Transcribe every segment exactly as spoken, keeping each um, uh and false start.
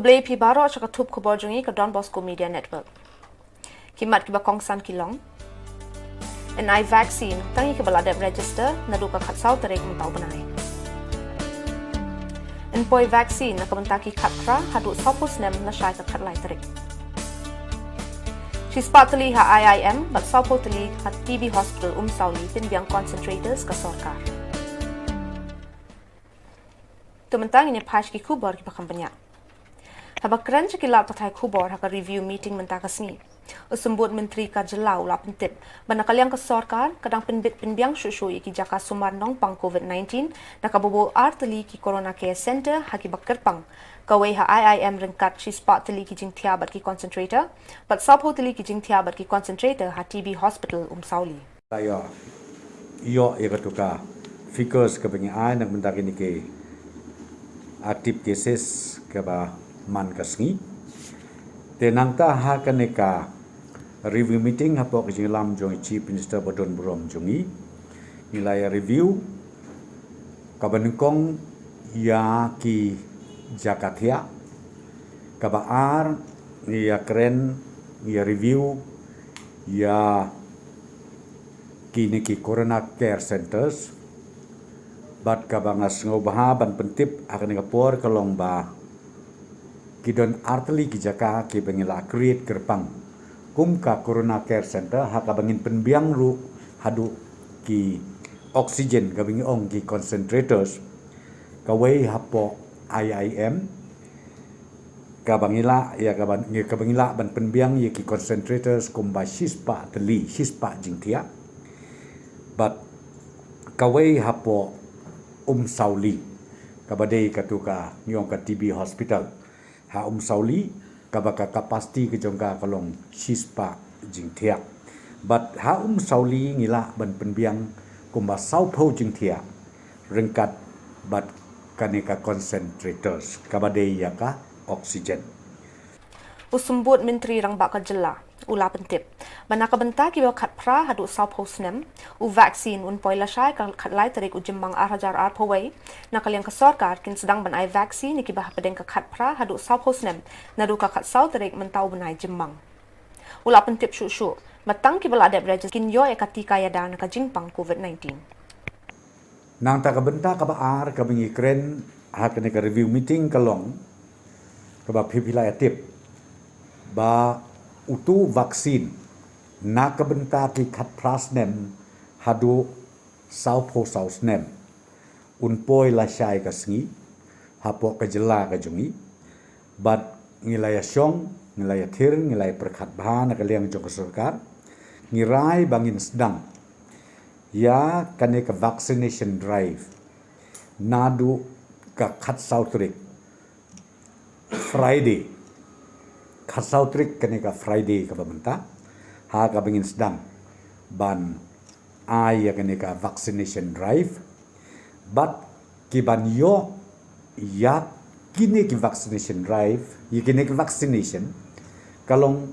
Khublei phi baroh sha ka thup khubor jong ngi ka Don Bosco Media Network. Ki mat kiba kongsan ki long: yn ai vaccine tang ïa kiba la dep register naduh ka khatsaw tarik mynta u bnai. Yn poi vaccine na ka bynta ki khatphra haduh sawphew snem lashai ka khatlai tarik. Shispah tylli ha I I M bad sawphew tylli ha T B Hospital Umsawli pynbiang concentrators ka sorkar. To mynta ngin ïa peit ki khubor kiba kham bniah. Haba kren sha ki lad pathai khubor ha ka review meeting mynta ka sngi, u Symbud Myntri ka jylla u la pyntip ba na ka liang ka sorkar ka dang pynbit pynbiang shuh shuh ïa ki jaka sumar nongpang COVID nineteen na kaba buh ar tylli ki Corona Care Centre ha kiba kyrpang, kawei ha I I M ryngkat shispah tylli ki jingthiah bad ki concentrator, bad sawphew tylli ki jingthiah bad ki concentrator ha T B Hospital Umsawli. Ïoh, ïoh ïa katu ka figures kaba ngi ai na ka bynta kine ki active cases kaba man ka sngi. Te nangta ha kane ka review meeting hapoh ka jingïalam jong i Chief Minister ba don burom jong ngi, ngi la ïa review kaba nyngkong ïa ki jaka thiah, kaba ar ngi ïa kren, ngi ïa review ïa kine ki Corona Care Centres. Bad kaba nga sngewbha ban pyntip ha kane ka por ka long ba ki don ar tylli ki jaka kiba ngi la create kyrpang kum ka Corona Care Centre ha kaba ngin pynbiang ruh haduh ki oxygen kaba ngi ong ki concentrators, kawei hapoh I I M, kaba ngi lah ïa kaba ngi, kaba ngi lah ban pynbiang ïa ki concentrators kumba shispah tylli, shispah jingthiah. Bad kawei hapoh Umsawli, kaba dei katu ka ngi ong ka T B hospital. Ha Umsawli kaba ka capacity ka jong ka ka long shispah jingthiah. Bad ha Umsawli ngi lah ban pynbiang kumba sawphew jingthiah ryngkat bad kane ka concentrators kaba dei ïa ka oxygen. U Symbud Myntri Rangbah ka jylla u la pyntip ba na ka bynta kiba khatphra haduh sawphew snem, u vaccine un poi lashai ka khatlai tarik u Jymmang ar hajar arphew wei. Na ka liang ka sorkar kin sdang ban ai vaccine ïa kiba hapdeng ka khatphra haduh sawphew snem naduh ka khatsaw tarik mynta u bnai Jymmang. U la pyntip shuh shuh ba tang kiba la dep register kin ïoh ïa ka tika ïada na ka jingpang COVID nineteen. Nangta ka bynta kaba ar kaba ngi kren ha kane ka review meeting ka long kaba phi phi la ïa tip ba utu vaccine na ka bynta ki khatphra snem haduh sawphew saw snem un poi lashai ka sngi hapoh ka jylla ka jong ngi. Bad ngi la ïa shong, ngi la ïa thir, ngi la ïa pyrkhat bha na ka liang jong ka sorkar, ngi rai ba ngin sdang ïa kane ka vaccination drive naduh ka khatsaw tarik, Friday, khatsaw tarik, kane ka Friday kaba mynta, ha kaba ngin sdang ban ai ïa kane ka vaccination drive. Bad kiban ïoh ïa kine ki vaccination drive, ïa kine ki vaccination, ka long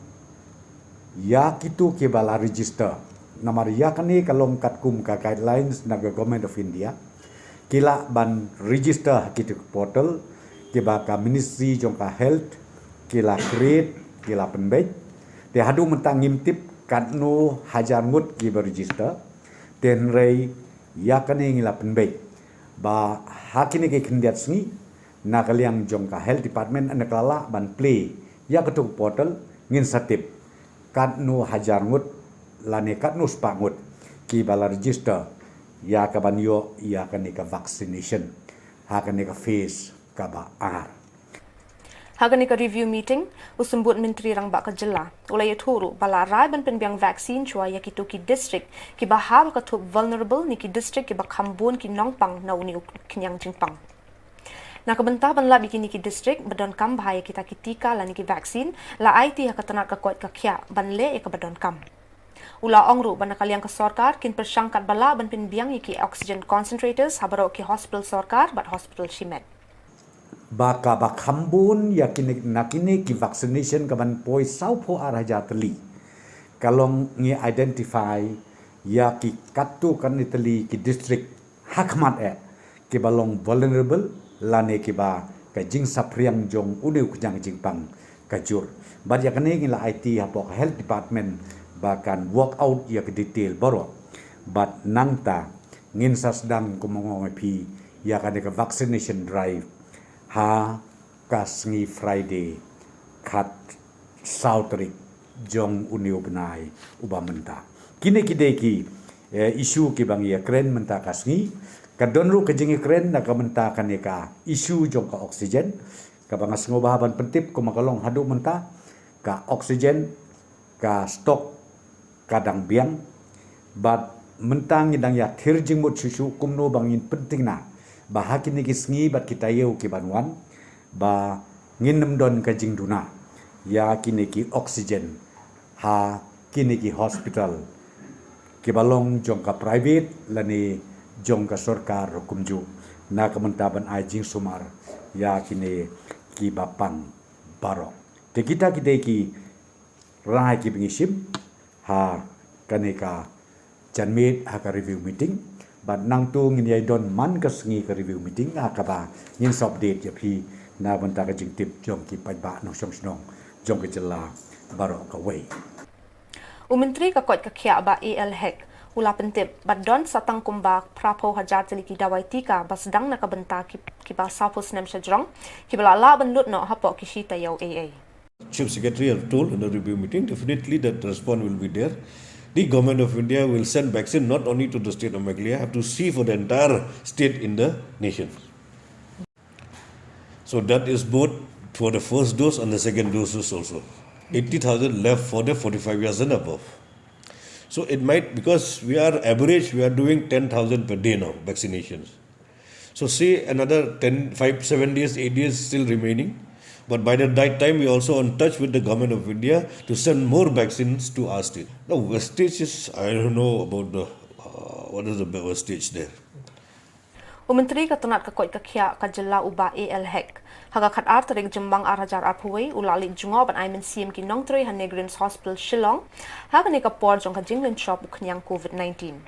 ïa kitu kiba la register. Namar ïa kane ka long katkum ka guidelines na ka Government of India, ki lah ban register ha kitu ki portal kiba ka Ministry jong ka Health ki la create, ki la pynbeit. Te haduh mynta ngim tip katno hajar ngut kiba register. Te hynrei ïa kane ngi la pynbeit ba ha kine ki khyndiat sngi na ka liang jong ka Health Department yn da kylla ban plie ïa katu ka portal, ngin sa tip katno hajar ngut lane katno spah ngut kiba la register ïa kaban ïoh ïa kane ka vaccination ha kane ka phase kaba ar. Ha kane ka review meeting, u Symbud Myntri Rangbah ka jylla u la ïathuh ruh ba la rai ban pynbiang vaccine shuwa ïa kitu ki district kiba ha ba ka thup vulnerable ne ki district kiba kham bun ki nongpang na une u khñiang jingpang. Na ka bynta ban lap ïa kine ki district ba donkam bha ïa kita ki tika lane ki vaccine, la aiti ha ka tnat ka koit ka khiah ban leh ïa kaba donkam. U la ong ruh ba na ka liang ka sorkar kin pyrshang katba lah ban pynbiang ïa ki oxygen concentrators ha baroh ki hospital sorkar bad hospital shimet. Ba kaba kham bun ïa kine, na kine ki vaccination kaban poi sawphew ar hajar tylli, ka long ngi identify ïa ki katto katne tylli ki district ha khmat eh kiba long vulnerable lane kiba ka jingsaphriang jong une u khñiang jingpang ka jur. Bad ïa kane ngi la aiti hapoh ka health department ba kan work out ïa ka detail baroh. Bad nangta ngin sa sdang kum nga ong ïa phi ïa kane ka vaccination drive ha ka sngi Friday khatsaw tarik jong une u bnai uba mynta. Kine ki dei ki, eh, issue kiba ngi ïakren mynta ka sngi. Ka don ruh ka jingïakren na ka bynta kane ka issue jong ka oxygen kaba nga sngewbha ban pyntip kumba ka long haduh mynta, ka oxygen, ka stock ka dang biang. Bad mynta ngi dang ïathir jingmut shuh shuh kumno ba ngin pynthikna ba ha kine ki sngi bad ki taïew ki ban wan ba ngin ym don ka jingduna ïa kine ki oxygen ha kine ki hospital kiba long jong ka private lane jong ka sorkar ruh kumjuh, na ka bynta ban ai jingsumar ïa kine kiba pang baroh. Te kita ki dei ki rai kiba ngi shim ha kane ka janmiet ha ka review meeting. Bad nangta ngin ïai don man ka sngi ka review meeting ha kaba ngin sa update ïa phi na bynta ka jingtip jong ki paidbah nongshong shnong jong ka jylla baroh kawei. U Myntri ka koit ka khiah Bah A L Hek u la pyntip ba don sa tang kumba phra phew hajar tylli ki dawai tika ba sdang na ka bynta ki, kiba sawphew snem shajrong kiba la lah ban lut noh hapoh ki shi taïew eiei. Chief Secretary have told in the review meeting, definitely that response will be there. The Government of India will send vaccine not only to the state of Meghalaya, have to see for the entire state in the nation. So that is both for the first dose and the second doses also. Eighty thousand left for the forty-five years and above. So it might, because we are average, we are doing ten thousand per day now, vaccinations. So say another ten, five, seven days, eight days still remaining. But by the, that time, we also in touch with the Government of India to send more vaccines to our state. Now, wastage is, I don't know about the, uh, what is the wastage there. U Myntri ka tnad ka koit ka khiah ka jylla u Bah A L Hek ha ka khatar tarik Jymmang ar hajar arphew wei u la leit jngoh ban ai mynsiem ki nongtrei ha NEIGRIHMS Hospital Shillong ha kane ka por jong ka jinglynshop u khñiang COVID nineteen.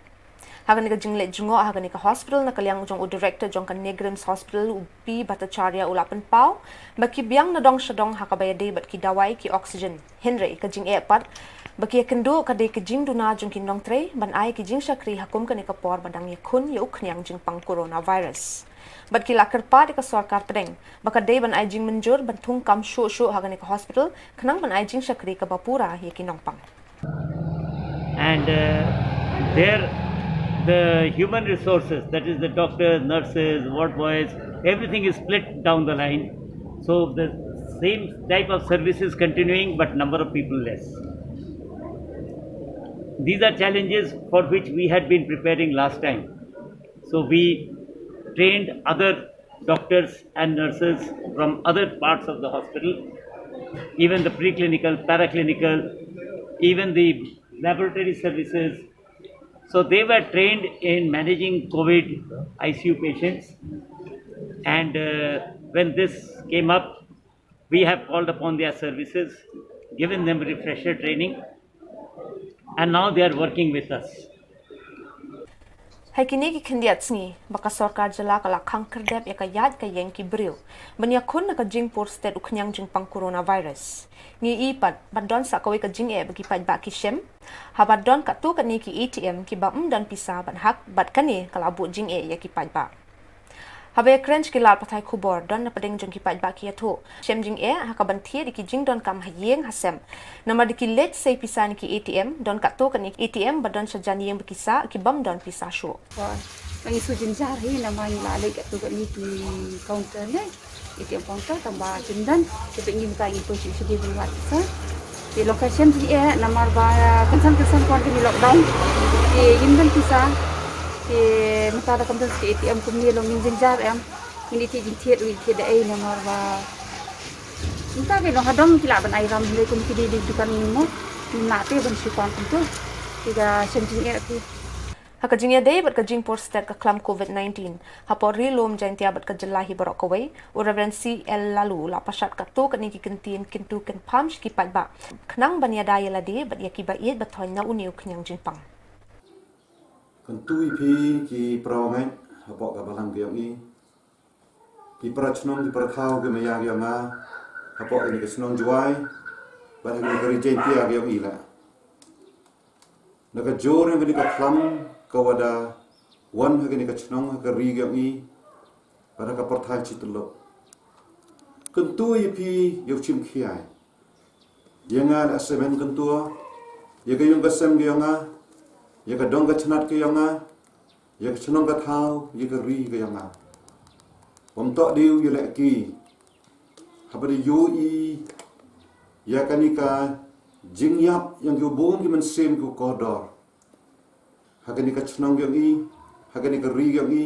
Ha kane ka jingleit jngoh ha kane ka hospital na ka liang jong u Director jong ka NEIGRIHMS Hospital u P Bhattacharya u la pynpaw ba ki biang na dong sha dong ha kaba ïadei bad ki dawai, ki oxygen. Hynrei ka jingeh pat ba ki ïakynduh ka dei ka jingduna jong ki nongtrei ban ai ki jingshakri ha kum kane ka por ba dang ïakhun ïa u khñiang jingpang coronavirus. Bad ki la kyrpad ïa ka sorkar pdeng ba ka dei ban ai jingmynjur ban thung kam shuh shuh ha kane ka hospital khnang ban ai jingshakri kaba pura ïa ki nongpang. And uh, there, the human resources, that is the doctors, nurses, ward boys, everything is split down the line. So the same type of service is continuing, but number of people less. These are challenges for which we had been preparing last time. So we trained other doctors and nurses from other parts of the hospital, even the preclinical, paraclinical, even the laboratory services. So they were trained in managing COVID I C U patients. And uh, when this came up, we have called upon their services, given them refresher training, and now they are working with us. Ha kine ki khyndiat sngi ba ka sorkar jylla ka la khang khyrdep ïa ka ïaid ka ïeng ki briew ban ïakhun na ka jingpur stet u khñiang jingpang coronavirus. Ngi i pat ba don sa kawei ka jingeh ba ki paidbah ki shem haba don katto katne ki A T M kiba ym don pisa ban hack bad kane ka la buh jingeh ïa ki paidbah. Haba ïakren sha ki lad pathai khubor don na pdeng jong ki paidbah ki ïathuh shem jingeh ha ka ban thied ïa ki jingdonkam ha ïing ha sem. Namar da ki leit sei pisa na ki A T M, don katto katne ki A T M ba don sha jan ïing ba ki sah ki bym don pisa shuh. Ba ngi shu jynjar hi namar ngi la leit katto katne ki counter ne, A T M counter tang ba kim don. Te peit ngi mynta ngi poi shuh shuh ban wad pisa. Te long ka shem jingeh namar ba kynsan kynsan kwah kane lockdown. Te ngim don pisa. Te mynta da kam don sa ka A T M kumne long ngin jynjar em. Ngin ïa thied jingthied, ngin thied da ei namar ba mynta ka long hadong ki lah ban ai ram hynrei kum ki dei dei dukan mo. Ngim lah te ban shu kwah kumto. Te ka shem jingeh te. Ha ka jingïadei bad ka jingpur stet ka khlam COVID nineteen hapoh Ri Lum Jaintia bad ka jylla hi baroh kawei, u Reverend C L Laloo u la pashat katto katne ki kyntien kyntu kynpham sha ki paidbah khnang ban ïada ïa lade bad ïa kiba ïeit ba thoiñ na une u khñiang jingpang. Kyntu ïa phi ki para bangeit hapoh ka balang ka ïong i. Ki para chnong ki para thaw ki maya ki yong nga, hapoh kani ka chnong Jwai, bad ha kani ka ri Jaintia ki yong i la. Na ka jor yong kani ka khlam ka wada wan ha kani ka chnong ha ka ri ki yong i, bad ha ka pyrthai chi tyllup. Kyntu ïa phi ïa u chim khiai. Ïa nga la semen kyntu, ïa ka yung ka sem ki yong nga, ïa ka dong ka chnat ki yong nga, ïa ka chnong ka thaw, ïa ka ri ki yong nga. Bym toh dei u ïa leh ki. Haba da ïohi ïa kani ka jingïap yong ki bun ki mynsiem ki kordor. Ha kani ka chnong ki yong i, ha kani ka ri ki yong i,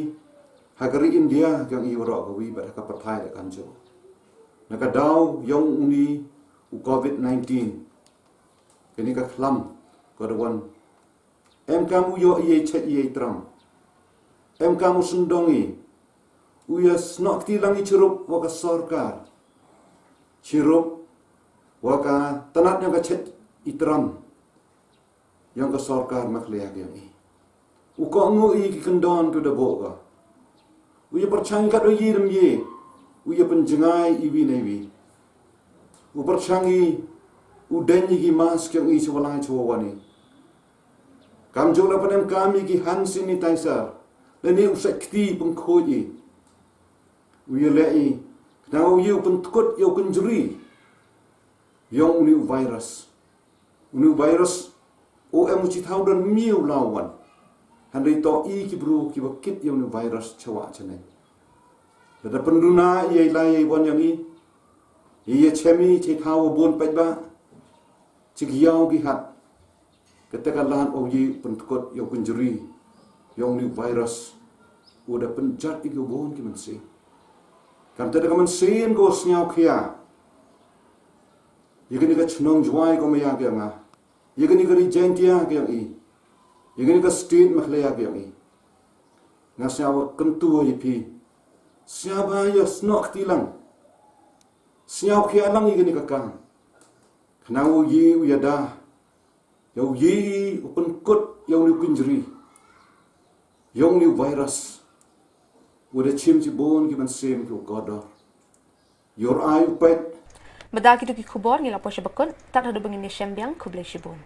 ha ka ri India ki yong i waroh kawi bad ha ka pyrthai da kan jong. Na ka daw yong uni u covid nineteen. Kani ka khlam ka da wan. Em kam u ïoh ïa chet ïa tram. Em kam u sendong i. U ïa snoh kti lang i chirup wa ka sorkar. Chirup wa ka tanat yong ka chet i tram. Yong ka sorkar Meghalaya ki yong i. U kohnguh i ki kyndon ki da buh ka. U ïa pyrchang i kat u ïa dem ïa. U ïa pynjngai i wi na i wi. U pyrchang i u deng i ki mask yong i chwa lai chwa wan i. Kam jong la panem kam i ki hand sanitizer. Lane u sait kti pynkhuid i. U ïa leh i. Khnang u ïa u pyntkut ïa u kynjri. Yong uni u virus. Uni u virus. U em u chi thaw don miu law wan. Hynrei toh i ki bru ki ba kit ïa uni u virus chawa chaneng. Lada pynduna ïa i lai ïa i wan yong i. Ïa ïa chem i chi thaw u bun pait ba. Chi ki yaw ki hat. Kata ka lan u ïa pyntkut ïa u kynjri. Yong uni u virus. U da pynjat i ki bun ki mynsiem. Kam te da ka mynsiem ko sñiaw khia. Ïa kani ka chnong Jwai ko maya ki yong nga. Ïa kani ka ri Jaintia ki yong i. Ïa kani ka state Meghalaya ki yong i. Nga sñiaw kyntu ïa phi. Sñiaw ba ïa snoh kti lang. Sñiaw khia lang ïa kani ka kam. Khnang u ïa u ïa da. Ïa u ïa u pynkut ïa u liu kynjri. Ïa u liu virus. U da chim chi bun ki mynsiem ki u kordor. Ïa u ai u peit. Bad da kitu ki khubor ngi la poi sha bakut, tad haduh ba ngin ïa shem biang, khublei shibun.